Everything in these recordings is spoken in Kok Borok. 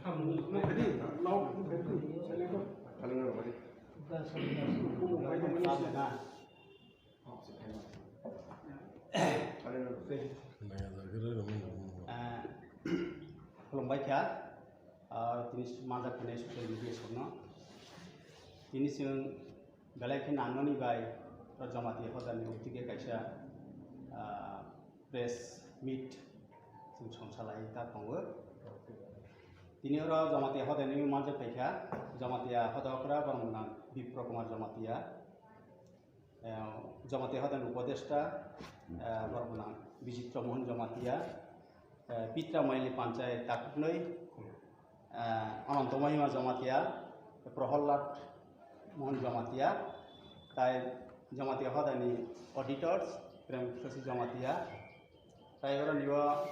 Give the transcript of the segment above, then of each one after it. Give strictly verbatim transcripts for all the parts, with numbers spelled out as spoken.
Ah, khulumbai kha, ah, tini manjak phainai social media songno. Tini chwng belai khe nangmani bai o Jamatia hodani ukti khe kaisa, ah, press meet chwng songsalai ta tongo. Tini oro Jamatia hodani manjak paikha, Jamatia hoda okra borok nang Bipro Kumar Jamatia. Eh, Jamatia hodani upodeshta, eh, borok nang Bijitro Mohan Jamatia, eh, Pitra Moyali Panchayat takhuknwi, eh, Ananto Mahima Jamatia, Prohollad Mohan Jamatia, tai Jamatia hodani auditors, Prem Shashi Jamatia, tai oro nibo,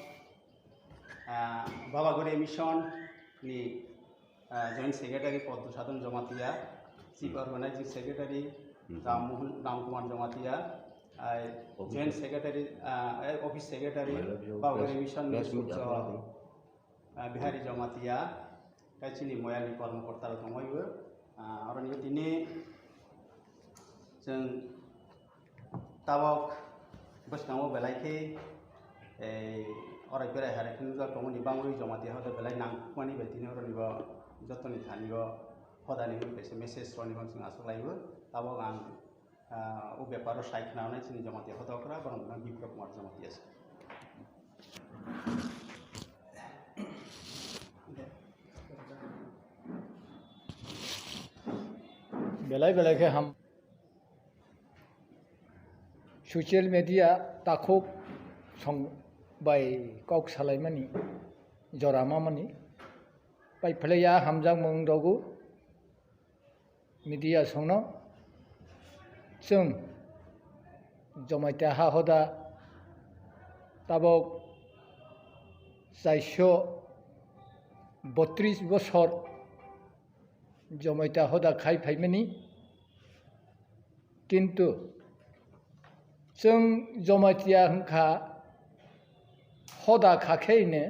eh, Baba Gori Mission ni, ah, Joint Secretary Padma Sadhan Jamatia, Chief Organizing Secretary Ram Mohan, Ram Kumar Jamatia, ai Joint Secretary, ah, ai Office Secretary Baba Gori Mission ni Surjo, ah, Bihari Jamatia, tai chini Moyali kormokorta rok tongwi bo, ah, oro ni tini chwng Tabok bwskango belai khe, eh, orai berai harai khe nukjak tongmani bangwi Jamatia hoda belai nangkukmani bai tini oroni bo jotoni thani o hodani hwnwi kaisa message rwni hwnwi chwng achuk lai o. Tabok ang, ah, o beparo sai khna hwnwi chini Jamatia hoda okra borok no Bipro Kumar Jamatia se. Belai belai khe ham. Social media takhuk song bai kok salaimani jora mamani pai phlaiya hamjakmung rogo media songno chwng Jamatia ha hoda tabok chaiso botris bosor Jamatia hoda khai phaimani. Kintu chwng Jamatia hwnkha hoda kha khe hwnwi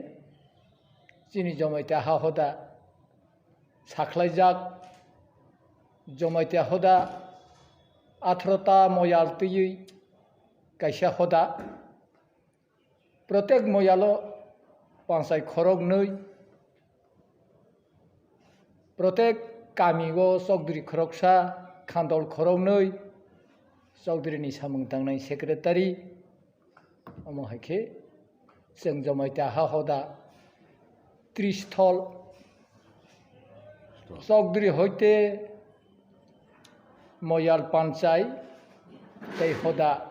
chini Jamatia ha hoda sakhlaijak. Jamatia hoda atharota moyal twiwi kaisa hoda. Protek moyalo panchai khoroknwi, protek kamio chokdri khoroksa, khandol khoroknwi, chokdrini samung tangnai secretary, omo hai khe chwng Jamatia ha hoda tristhol chokdri hoite moyal panchai tei hoda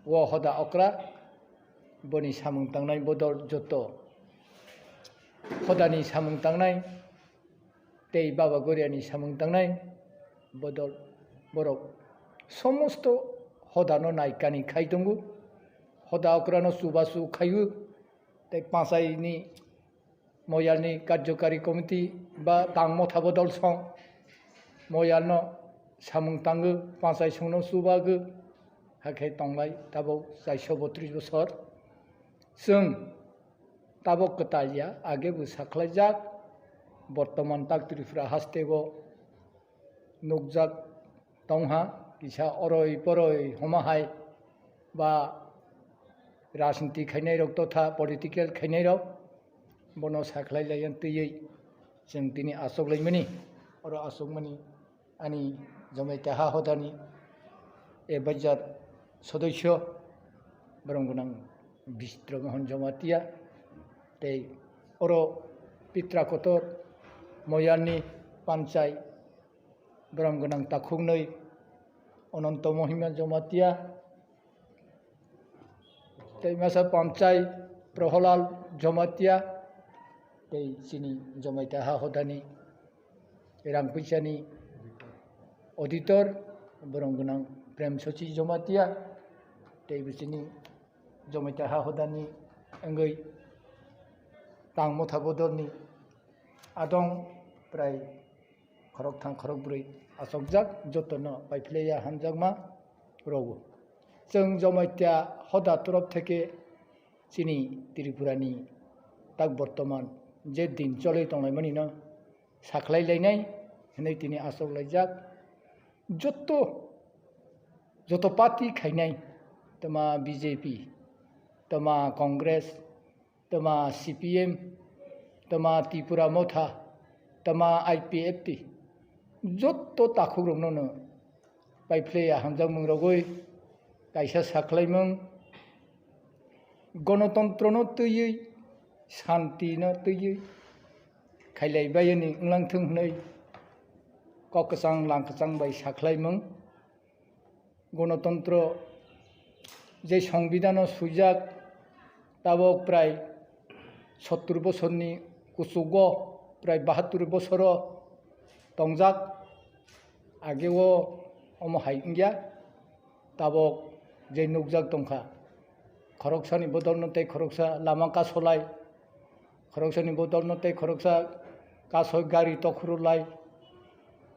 o hoda okra, boni samung tangnai bodol joto hodani samung tangnai tei Baba Goriani samung tangnai bodol borok somosto hodano naikani khai tongo, hoda okrano chubachu khaio tei panchaini moyalni karjokari committee ba tang motha bodol song moyalno samung tango, panchai songno chubago, hakhe tonglai tabok chaiso botris bosor. Chwng tabok kwtal ya, age bo sakhlaijak, bortoman tak Tripura hasteo nukjak tongha, kisa oroi poroi homa hai ba rajniti khainai rok totha political khainai rok bono sakhlai laiya twiwi chwng tini achuk laimani. Oro achukmani ani Jamatia ha hodani advisor sodosyo borong gwnang Bisitro Mohan Jamatia tei oro Pitra Kotor Moyalni panchai borong gwnang takhuknwi Ananto Mohima Jamatia tei masa panchai Proholal Jamatia tei chini Jamatia ha hodani rang puisani auditor borong gwnang Prem Sochi Jamatia tei bo chini Jamatia ha hodani wngwi tang motha bodolni adong prai khorokthang khorokbrwi achokjak jotono paiphlaiya hamjakma rogo. Chwng Jamatia hoda torof theke chini Tripurani tak bortoman je din cholwi tonglaimani no sakhlai lainai hinwi tini achuk laijak. Jotto, joto party khainai, tama B J P, tama Congress, tama C P M, tama Tipra Motha, tama I P F T, jotto takhukrokno no paiphlaiya hamjakmung rogwi kaisa sakhlaimung, gonotontrono twiwi, santino twiwi khailai bayani wnglang thung hwnwi kok kwchang lang kwchang bai sakhlaimung. Gonotontro je songbidano swijak, tabok prai sottur bosorni kuchugo, prai bahattur bosoro tongjak. Ageo omo hai wngya, tabok je nukjak tongkha, khoroksani bodolno tei khoroksa lama kasolai, khoroksani bodolno tei khoroksa kasoi gari tokhorulai,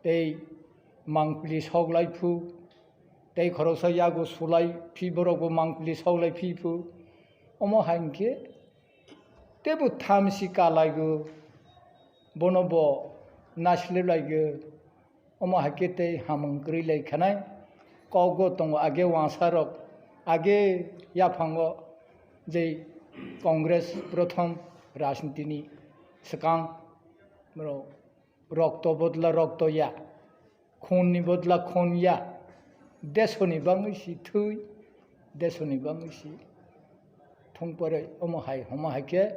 tei mangpili soklai phu, tei khoroksa yago sulai phi, borokbo mangpili soklai phi phu. Omo hai hwnkhe teibo thamsi kalaigo, bono bo naisleblaigo. Omo hai khe tei hamung kwrwi lai khanai kokgo tongo, age wansarok, age yaphango je Congress prothom rajnitini swkang, borok rokto bodla rokto ya, khunni bodla khun ya, desoni bangwi si thwi, desoni bangwi si thung pore. Omo hai, omo hai khe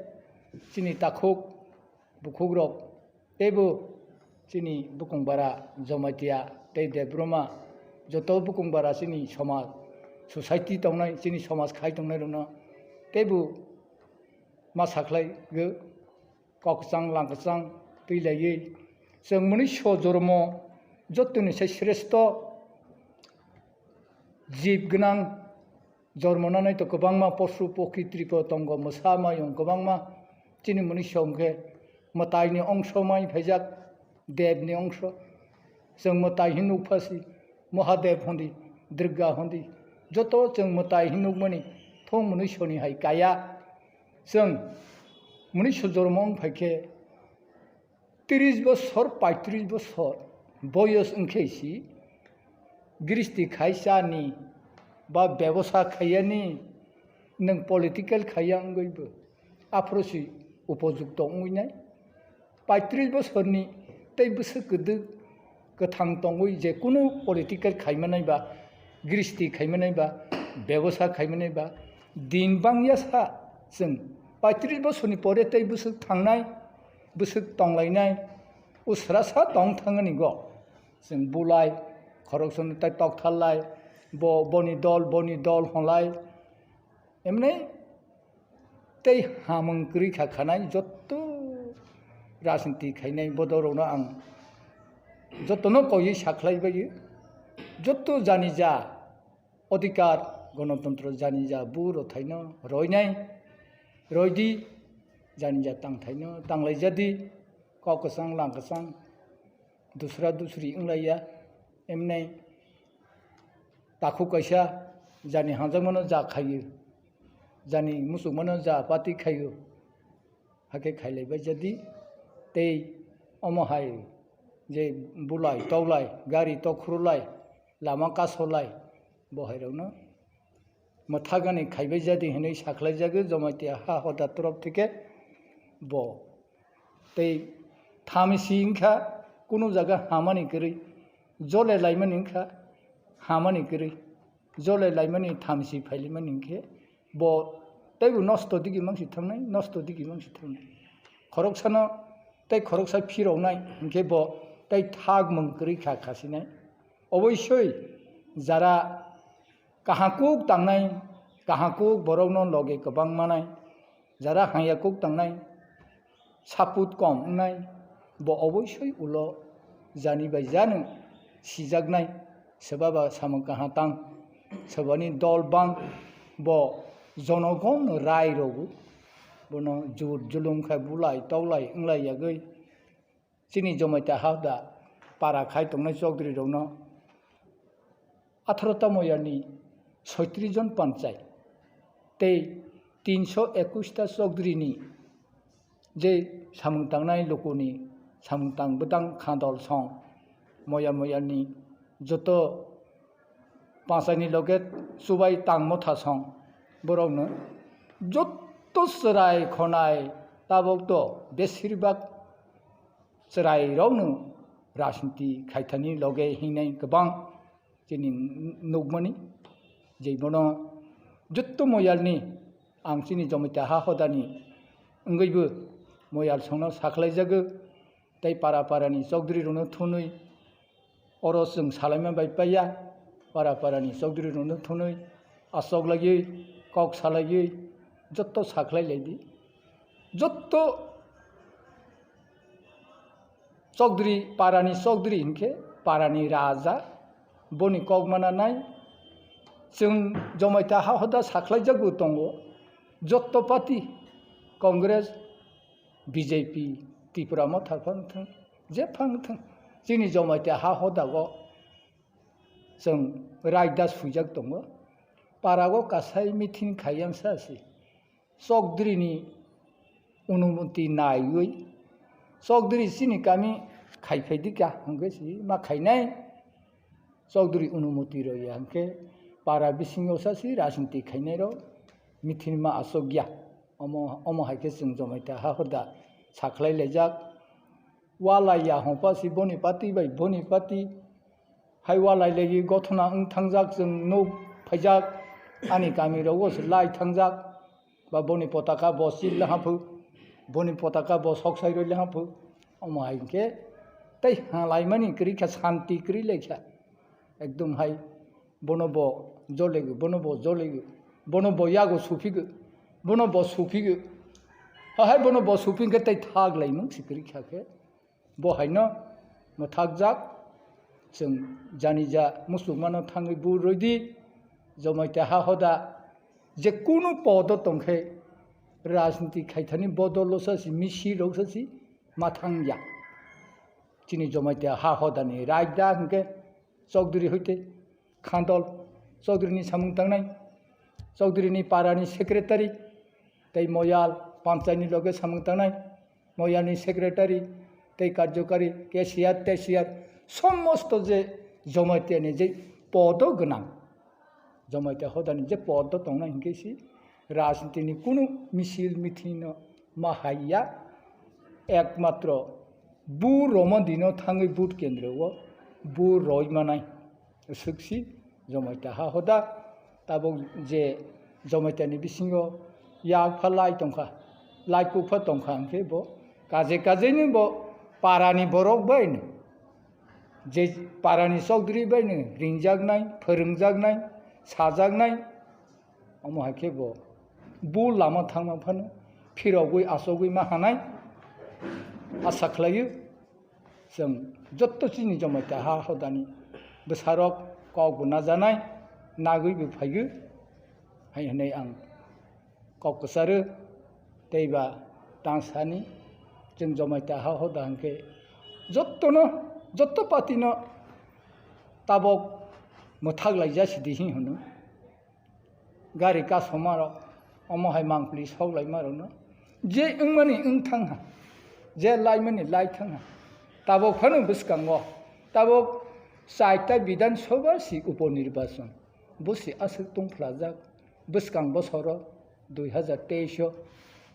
chini takhuk bukhukrok teibo chini bukung bara Jomatia tei Debbarma joto bukung bara chini somaj, society tongnai, chini somaj khai tongnai rokno teibo ma sakhlai go. Kok kwchang lang kwchang twi laiwi chwng mwnwi so jormo jottoni se sreshto jib gwnang. Jormo nanai to kwbangma posu pokhi tripo tongo, mwsa mayung kwbangma. Chini mwnwi so hwnkhe mwtaini ongso mai phaijak, debni ongso. Chwng mwtai hin nukpha si, Mahadev hondi, Durga hondi, joto chwng mwtai hin nukmani thung mwnwi soni hai kaya. Chwng mwnwi so jormo wng phaikhe, tris bosor, paitris bosor boyos wngkhe si gristi khai chani ba bebosa khaiyani, nwng political khaiya wngwibo aphuru si upojukto wngwi nai. Paitris bosorni tei bwswk kwdwk kwthang tongwi je kunu political khaimanai ba, gristi khaimanai ba, bebosa khaimanai ba, din bangya sa chwng paitris bosorni pore tei bwswk thangnai, bwswk tonglainai, usra sa tong thangani go. Chwng bulai, khoroksano tei toktharlai, bo, boni dol, boni dol honlai, emne tei hamung kwrwi kha khanai jotto rajniti khainai bodolrokno ang jottono koiwi sakhlai baio. Jotto jani ja odhikar, gonotontro jani ja bu rothaino roinai, roidi, jani ja tangthaino tanglaijadi, kok kwchang lang kwchang, dusra dusri wnglaiya, emnai takhuk kaisa jani hamjakmano ja khaio, jani muchukmano ja pati khaio, hakhe khailaibai jadi tei omo hai je bulai toklai, gari tokhorlai, lama kasolai, bo hairokno mwthagani khaibai jadi hinwi sakhlaijago Jamatia ha hoda torop theke bo. Tei thamsi wngkha kunu jaga hamani kwrwi, jole laimani wngkha hamani kwrwi, jole laimani thamsi phailaimani hinkhe bo teibo nosto digi mangsi thangnai, nosto digi mangsi thangnai. Khoroksano tei khoroksa phiroknai hinkhe bo tei thakmung kwrwi kha khasinai. Oboisoi jara kahakuk tangnai, kahakuk borokno loge kwbang manai, jara hangya kuk tangnai, saput kom wngnai, bo oboisoi ulo jani bai jani sijaknai, swbaba samung kaha tang, swbani dol bang, bo jonogon rai rogo, bono jur julum khai bulai toklai wnglai yagwi, chini Jamatia ha da para khai tongnai chokdri rokno atharo tamo yarni soitris jon panchai tei tinso ekush ta chokdri ni Je samung tangnai lukuni samung tang bwtang khandol song moya moyani joto panchaini loge chubai tang motha song borokno jotto chwrai khonai tabok to besirbak chwrairokno rajniti khaithani loge hingnai kwbang chini nukmani je bono jotto moyalni ang chini Jamatia ha hodani wngwibo moyal songno sakhlaijago tei para parani chokdri rokno thunwi oro chwng salaima bai paiya para parani chokdri rokno thunwi achok laiwi kok salaiwi jotto sakhlai laidi jotto Chokdri, parani chokdri hinkhe parani raja, boni kok mana nai. Chwng Jamatia ha hoda sakhlaijagwi tongo. Jotto party, Congress, B J P, Tipra Motha phang thung, je phang thung, chini Jamatia ha hodago chwng raida swijak tongo. Parago kasai meeting khaiyang sa se. Chokdrini onumoti naiwi, chokdri chini kami khaiphai dika hwnkhe si ma khainai. Chokdri onumoti rwya hwnkhe para bisingo sa si rajniti khainairok meeting ma achukya. Omo, omo hai khe chwng Jamatia ha hoda sakhlai laijak. Walai ya hongpa si boni party bai boni party. Hai walai legi gothona wng thangjak chwng nuk phaijak. Ani kami rogo se lai thangjak. Ba boni potaka bo chil le haphu. Boni potaka bo sok sai roi le haphu. Omo hai khe tei halaimani kwrwi kha shanti kwrwi lai kha. Ekdom hai bono bo jolego, bono bo jolego, bono bo yago suphigo, bono bo suphigo. Ahai bono bo suphi khe tei thak laimung si kwrwi kha khe. Bo haino mwthakjak chwng jani ja muchungmano thangwi bu rwidi, Jamatia ha hoda je kunu podo tongkhe rajniti khaithani bodol lo sa si misil rok sa si ma thangya. Chini Jamatia ha hodani raida hwnkhe Chokdri hoite khandol, Chokdrini samung tangnai, Chokdrini parani secretary, tei moyal panchayni loge samung tangnai, moyalni secretary, tei karjokari, cashier, teshier, somosto je Jamatiani je podo gwnang, Jamatia hodani je podo tongnai hinkhe si rajnitini kunu misil meeting no ma haiya, ekmatro bu romandino thangwi vote kendro o bu roi manai. Swksi Jamatia ha hoda, tabuk je Jamatiani bisingo yak pha lai tongkha, lai kuk pha tongkha, hwnkhe bo kaje kaje ni bo parani borok bai no, je parani chokdri bai no ringjaknai, phwrwngjaknai, sajaknai, omo hai khe bo bu lama thangma phano phirogwi achogwi ma hanai asa khlaio. Chwng jotto chini Jamatia ha hodani bwsarok kok bo najanai, nagwi bo phaigwi hai hwnwi ang kok kwcharo tei ba tang sani. Chwng Jamatia ha hoda hwnkhe jottono, jotto party no tabok mwthak laijak sidi hwnwi hwno. Gari kasoma rok, omo hai mangpili sok laima rok no. Je wngmani wng thang ha, je laimani lai thang ha. Tabok phano bwskango, tabok chaita Bidhan Sabha si upo nirbachon. Bo si aswk tong phlajak, bwskang bosoro dui hazar teis o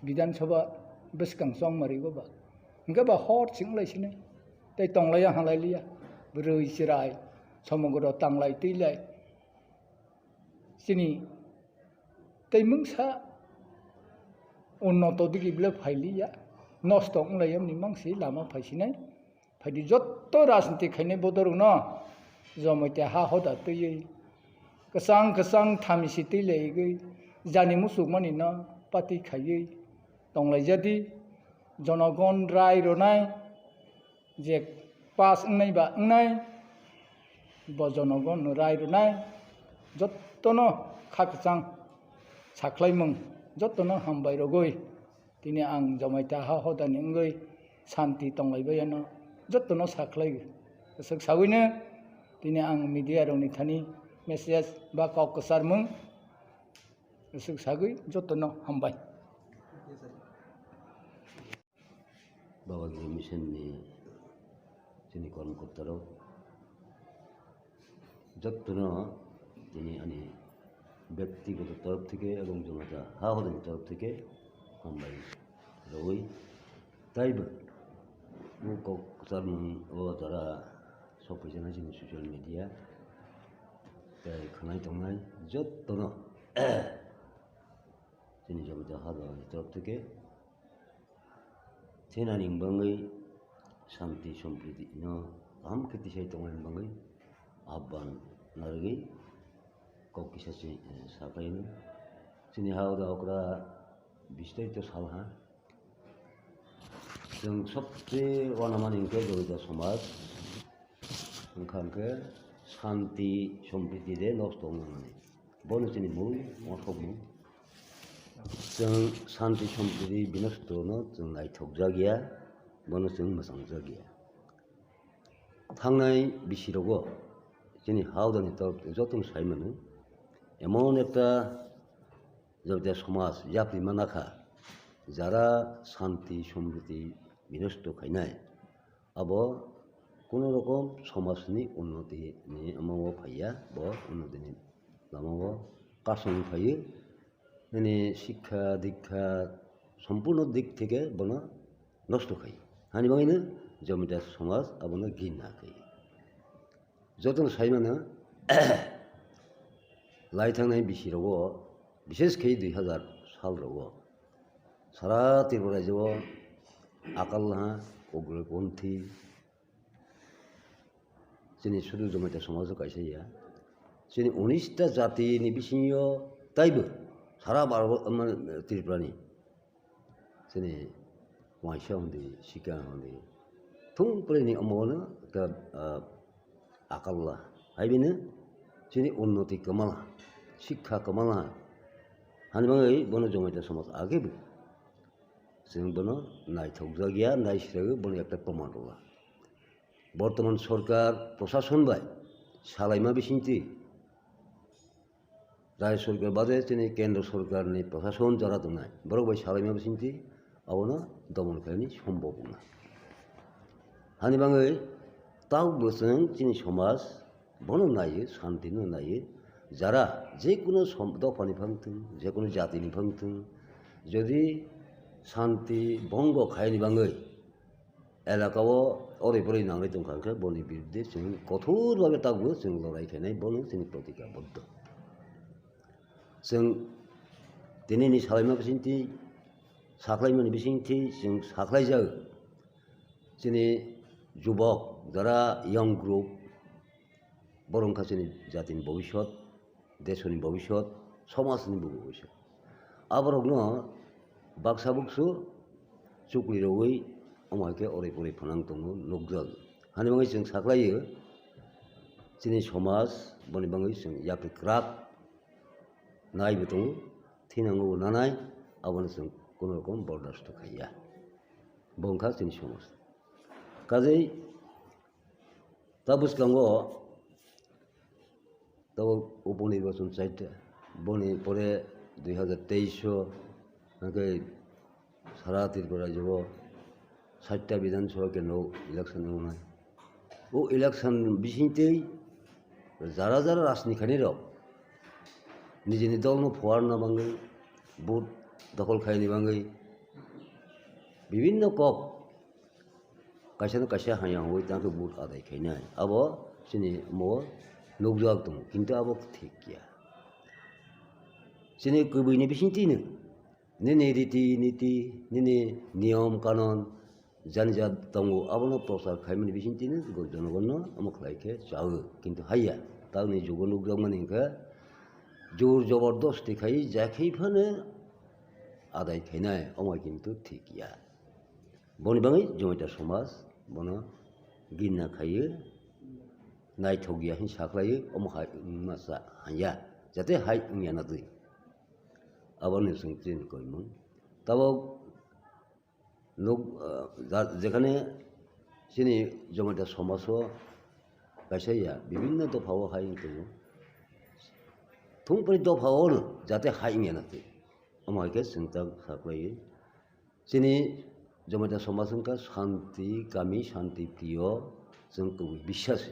Bidhan Sabha bwskang chongmari go ba. Hwnkhe ba hor ching lai sinai, tei tong lai ya, ha lai li ya. Bwrwi chwrai, somogro tang lai twi lai. Chini tei mungsa unnoto digi bile phai li ya, nosto wng lai ya mani mang si lama phai sinai. Phaidi jotto rajniti khainai bodorokno Jamatia ha hoda twiwi kwchang kwchang thamisi twi laigwi jani muchukmani no pati khaiwi tong lai jadi. Jonogon rai rwnai je pass wngnai ba wngnai, bo jonogon no rai rwnai, jottono kha kwchang sakhlaimung, jottono hambai rogwi tini ang Jamatia ha hodani wngwi santi tonglaibai ano jottono sakhlai. Kwchak sawino tini ang media rokni thani message ba kok kwcharmung kwchak sagwi jottono hambai. Baba Giri Mission ni chini kormokorta rok jottono tini ani byaktigoto torof theke ebong Jamatia ha hodani torof theke hambai rwui taibo o kok kwcharmung o jora sokphaijana chini social media tei khwnai tongnai jottono chini Jamatia ha hodani torof theke thinani bagwi shanti sompriti no kaham khe tisai tongna bagwi ahban narwgwi kok kisa se, eh, saklaino. Chini ha hodani okra bish tarik to salha. Chwng sobse uanamani hwnkhe Jamatia somaj wngkha hwnkhe shanti sompriti de nosto wngmani. Bono chini mul uansukmung. Chwng shanti sompriti binosto no chwng naithokjak ya, bono chwng mwchangjak ya. Thangnai bisi rogo chini ha hodani torof jotono sai mano, emon ekta Jamatia somaj yapri manakha, jara shanti sompriti binosto khainai. Abo kuno rokom somajni unnoti ni omo o phaiya, bo unnoti ni lama o kasong phaiyo. Nini sikha dikha sompurno dik theke bono nosto khai. Hani bagwino Jamatia somaj abono ginna khai. Jotono sai mano lai thangnai bisi rogo, bishesh khai dui hazar sal rogo sara Tripura rajyo o akal ha, ugroponthi, chini sudu Jamatia somaj o kaisa ya. Chini unis ta jati ni bisingo taibo sara Bharat, mane, Tripura ni chini waisa hundi, sikha hundi, thung pore ni omo no ekta, ah, akalla. Hai bini chini unnoti kwmala, sikha kwmala. Hani bagwi bono Jamatia somaj age bo chwng bono naithokjak ya, naisiragwi bono ekta proman rwla. Bortoman sorkar, prosason bai salaima bisingtwi, rajyo sorkar bade chini kendro sorkarni prosason jora tongnai, borok bai salaima bisingtwi abono domon khlaini sombhob wngna. Hani bagwi tabukbo chwng chini somaj bono naiwi, shanti no naiwi, jara jekunu som-, dophani phang thung, jekunu jatini phang thung, jodi shanti bhongo khaini bagwi elaka o oroi poroi nangwi tongkha hwnkhe boni birudde chwng kothor bhabe tabukbo chwng lorai khainai, bono chini protikaboddo. Chwng tinini salaima bisingtwi, saklaimani bisingtwi chwng saklaijak. Chini jubok, jara young group, borok wngkha chini jatini bobiswt, desoni bobiswt, somajni bo bobiswt. Aborokno baksa buksu chukli rwui omo hai khe oroi poroi phanang tongo nukjak. Hani bagwi chwng saklaio, chini somaj boni bagwi chwng yapri kwrak naibo tongo, thinango bo nanai, abono chwng kuno rokom bordasto khaiya. Bo wngkha chini somaj. Kajei ta bwskango tabuk uponirbachon chaita, boni pore dui hazar teis o hwnkhe sara Tripura rajyo o satta Bidhan Sabha kendro election wngnai. O election bisingtwi jara jara rajnikani rok nijini dolno phuarna bagwi, vote dokhol khaini bagwi bibinno kok kaisa no kaisa hamya hwnwi tang khe vote adai khainai. Abo chini omo nukjak tongo, kintu abo thik ya. Chini kubui ni bisingtwi no nini riti niti, nini niyom kanon, jani jat tongo, abono prochar khaimani bisingtwi no jonogonno omo khlai khe chawi. Kintu haiya, tamni jugo nukjakmani hwnkhe jor jobordosti khai, jakhe phano adai khainai, omo kintu thik ya. Boni bagwi Jamatia somaj bono ginna khaiwi naithok ya hwnwi sakhlaiwi, omo hai wngma cha hanya, jate hai wngya na twi. Aboni chwng chini koimung. Tabuk nuk, ah, ja-, jekhane chini Jamatia somaj o kaisa ya bibinno dopha o hai wng tongo. Thung pori dopha o no jate hai wngya na twi. Omo hai khe chwng ta sakhlaiwi. Chini Jamatia somaj wngkha shanti kami, shanti priyo, chwng kubui biswasi.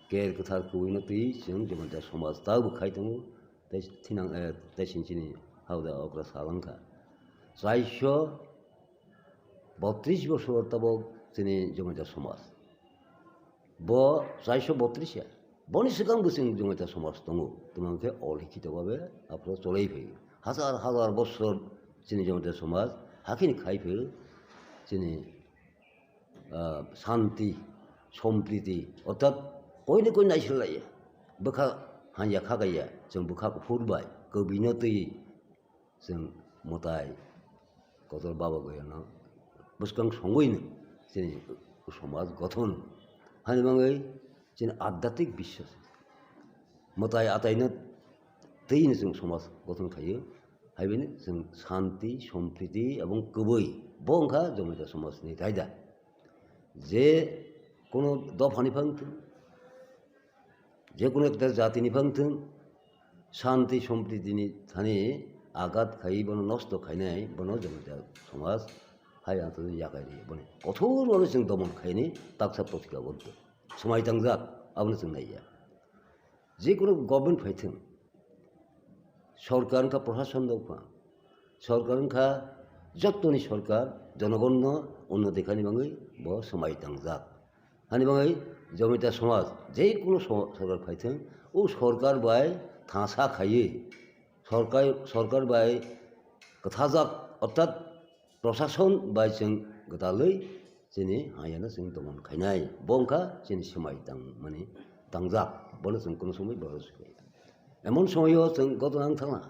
Ker kwthar kubuino twi chwng Jamatia somaj tabuk khai tongo, tei thinang, eh, tei sini chini hauda okra salangkha. Chaiso botris bosor tabuk chini Jamatia somaj. Bo chaiso botris ya. Boni swkang bo chini Jamatia somaj tongo. Tamo khe olikhito babe aphro cholai phaio. Hazar hazar bosor chini Jamatia somaj hakhini khai phaio chini, ah, shanti, sompriti, orthat koini koi naisilaiya. Bwkha hanya khakaiya, chwng bwkha kuphur bai, kwbwino twi, chwng mwtai kotor baba goyano bwskang songwino chini somaj gothon hani bagwi chini adhyatmik biswas mwtai ataino twino chwng somaj gothon khaio. Haibini chwng shanti, sompriti ebong kwbwi bo wngkha Jamatia somajni raida. Je kono dophani phang thung, je kono ekta jatini phang thung, shanti sompriti ni thani agat khai bono nosto khainai, bono Jamatia somaj hai ang tong yakai ri boni kothor bono chwng domon khaini taksa protika bonto swmai tangjak abono chwng naiya. Je kono government phai thung, sorkar wngkha, prosason dopha, sorkar wngkha, jottoni sorkar, jonogonno unnoti khaini bagwi bo swmai tangjak. Hani bagwi Jamatia somaj je kono so-, sorkar phai thung, o sorkar bai thangsa khaiwi, sorkar, sorkar bai kwthajak, orthat prosason bai chwng gwdalwi chini hayano chwng domon khainai. Bo wngkha chini swmai tangmani tangjak. Bono chwng kono somoi borok swkang. Emon somoio chwng goto wng thangna.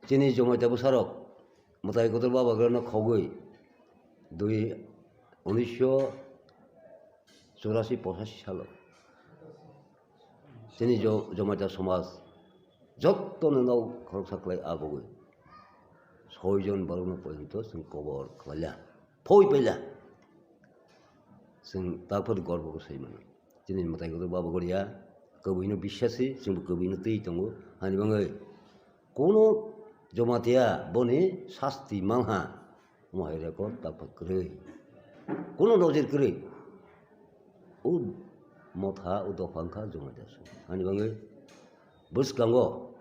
Chini Jamatia bwsarok mwtai kotor baba gorano khogwi dui unisho churasi pochasi salo chini Jo-, Jamatia somaj jottono nok khoroksa khlai abogwi soijon borokno porjonto chwng kobor khlaila, phoi paila. Chwng taphor gorbo bo sai mano. Chini mwtai kotor baba goria kwbwino biswasi, chwngbo kwbwino twi tongo. Hani bagwi kono Jamatia boni sasti mangha. Omo hai record taphor kwrwi. Kono nojir kwrwi. O motha, o dopha wngkha Jamatia somaj. Hani bagwi bwskango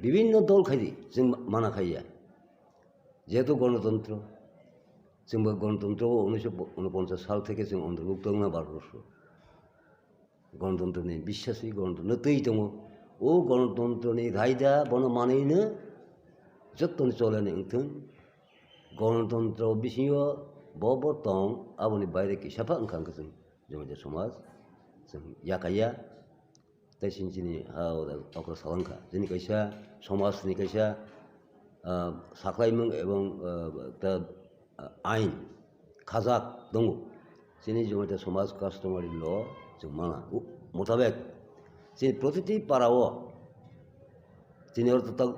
bibinno dol khaidi chwng mana khaiya. Jehetu gonotontro, chwngbo gonotontro o unisho unoponchas sal theke chwng ontorbhukto wngna Bharatborso. Gonotontroni biswasi, gonotontro twi tongo. O gonotontroni raida bono manwino jottoni cholani wngthung. Gonotontro bisingo bo bo tong, aboni baire kisa pha wngkha hwnkhe chwng Jamatia somaj chwng yakaiya. Tei chini chini ha okra salangkha. Chini kaisa somajni kaisa, ah, saklaimung ebong, ah, ta, ah, ain khajak tongo. Chini Jamatia somaj customary law chwng mana. U-, mutabek chini protiti para o chini ortho tak,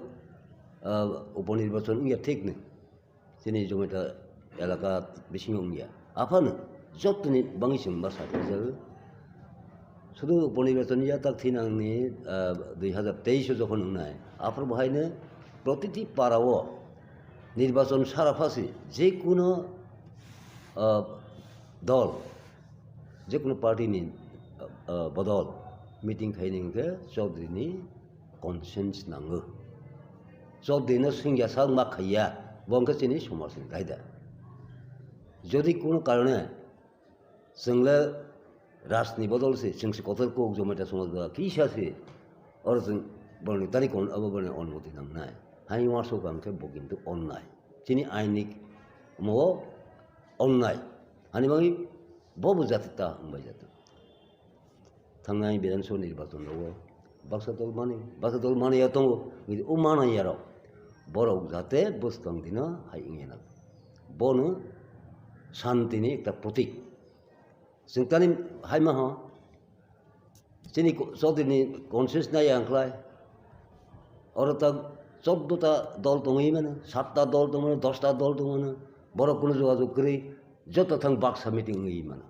ah, uponirbachon wngya thik ni. Chini Jamatia elaka bisingo wngya. Aphano jottoni bangwi chwng ma sakhujago. Sudu uponirbachon ya tak thinangni, ah, dui hazar teis o jokhon wngnai. Aphuru bahaino protiti para o nirbachon sara phasi je kuno, ah, dol, je kuno party ni, ah, ah, bodol meeting khaini hwnkhe Chaudhary ni consent nango. Chaudhary no swngya sak ma khaiya, bo wngkha chini somaj ni raida. Jodi kono karone chwng le rajni bodol se, chwng se kotor kok Jamatia somaj ba kisa se, oro chwng boroni tani kon abo boroni onmoti nangnai. Hai uansuk ang khe bo kintu onnai. Chini ainik mo onnai. Hani bagwi bo bo jati ta wngbai jati. Thangnai Bidhan Sabha nirbachon rogo baksa dol mani, baksa dol mani ya tongo, o mani ya rok. Borok jate bwskang dino hai wngya na. Bono shanti ni ekta protik. Chwng tani hai ma ho. Chini ko-, Chaudhary ni conscience nai ang khlai. Oro ta chordo ta dol tongwi mano, satta dol tongwi mano, dosta dol tongwi mano. Borok kuno jogajog kwrwi, joto thang baksa meeting wngwi mano.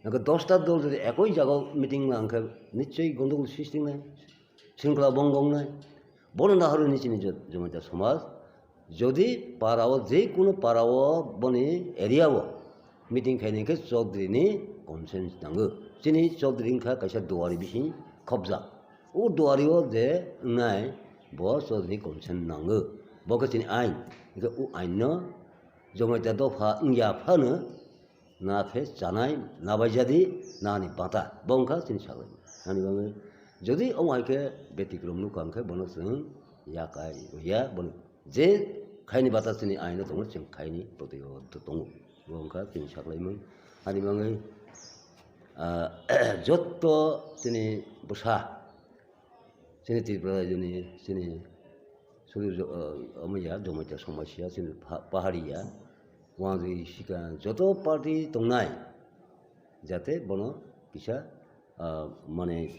Nangkhe dosta dol jodi ekoi jaga meeting ma hwnkhe nichoi gondogol srishti wngnai, shringkhola bhongo wngnai. Bono naharwi ni chini jo-, Jamatia somaj Jodi para o, je kunu para o, boni area o meeting khaini khe Chaudhary ni consent nango. Chini Chaudhary wngkha kaisa duari bising khobjak. O duari o je wngnai, bo Chaudhary ni consent nango. Bo khe chini ain. Hingkhe o ain no Jamatia dopha wngya phano na khe chanai, na bai jadi, nani bata. Bo wngkha chini saklai. Ani bagwi jodi omo hai khe betikrom nukha hwnkhe bono chwng yakai ya, bono je khaini bata chini aino tongo, chwng khaini protirodh tongo. Bo wngkha chini saklaimung. Ani bagwi, ah, jotto chini bwsa, chini Tripura rajyoni, chini sudu jo-, ah, omo ya, Jamatia somaj ya, chini pha-, pahari ya, wngwi sikha joto party tongnai, jate bono kisa, ah, mane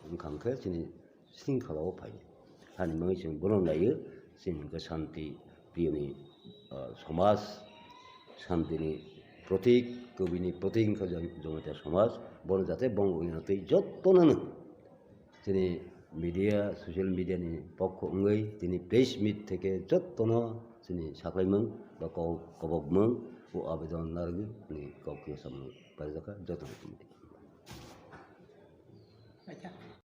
wngkha hwnkhe chini sringkhala o phai. Hani bagwi chwng bono naiyo, chini hwnkhe shanti priyoni, ah, somaj, shantini protik, kubini protik wngkha Jam-, Jamatia somaj, bono jate bong wngya tei jottono no chini media, social media ni pokho wngwi tini press meet theke jottono chini saklaimung ba ko-, kobokmung o abedon narwgwi ni kok samung parijaka jottono.